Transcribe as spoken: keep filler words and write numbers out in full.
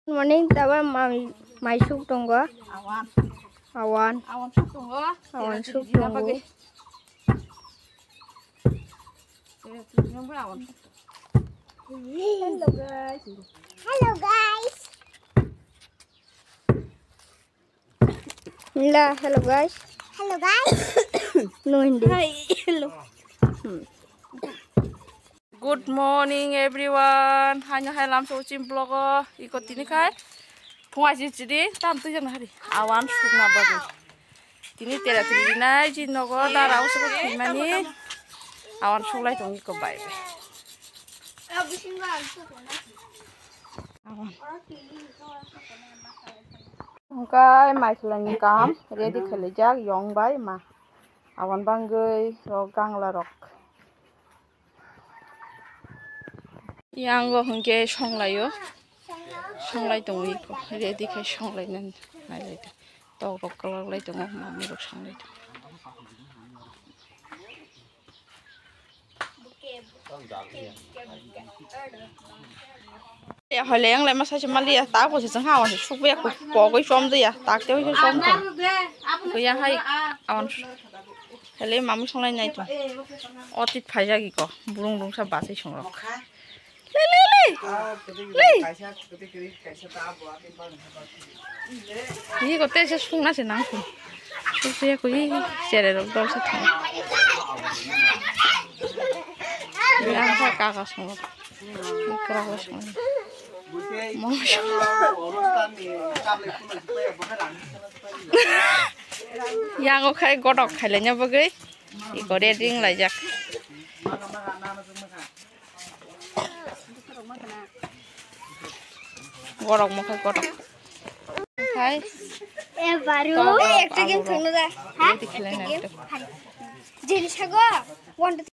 Good morning, taba mai, mai suk tongo. Awan. Awan. Awan suk tongo. Awan suk tongo. Hello guys. Hello guys. Mila, hello guys. Hello guys. No hindi. Hi, hello. Good morning everyone. Haino hai lamsa uchim vlog o iko tini khai phung aji chidi tam twi jana hari. Awan sukna bagwi. Tini tera tiri nai ji nogo dara usuk thimani. Awan suklai tong iko bai bai. Awan. Hwnkhe mai khwlaini kaham ready khailaijak yong bai ma. Awan bangwi rok gangla rok. Yango hwnkhe songlaio. Songlai tongo iko. Ready khai songlainani nailai tongo. Tok rok kwlak lai tongo, mami rok songlai tongo. Ya hole yang lema sachi mali ya tak bo se jang hawa se suk ya ko pogoi som de ya tak te hoi som ko. Ko yang hai awan hele mami songlai nai to. Otit phaijagi ko burung rungsa basai songrok. Lei, lei, lei. Lei. Ini kote se sungna se nang sung. Suk se ko i chere rok dol se thang. Yang sa ka ka sung. Kra ko sung. Mo. Yang o khai godok khai le nya bagwi. Iko re ring lai jak. Gorok mo khai gorok. Khai. E baru. Ekta game thangna da. Ha? Ready khlai na ekta. Jeni sago. One, two,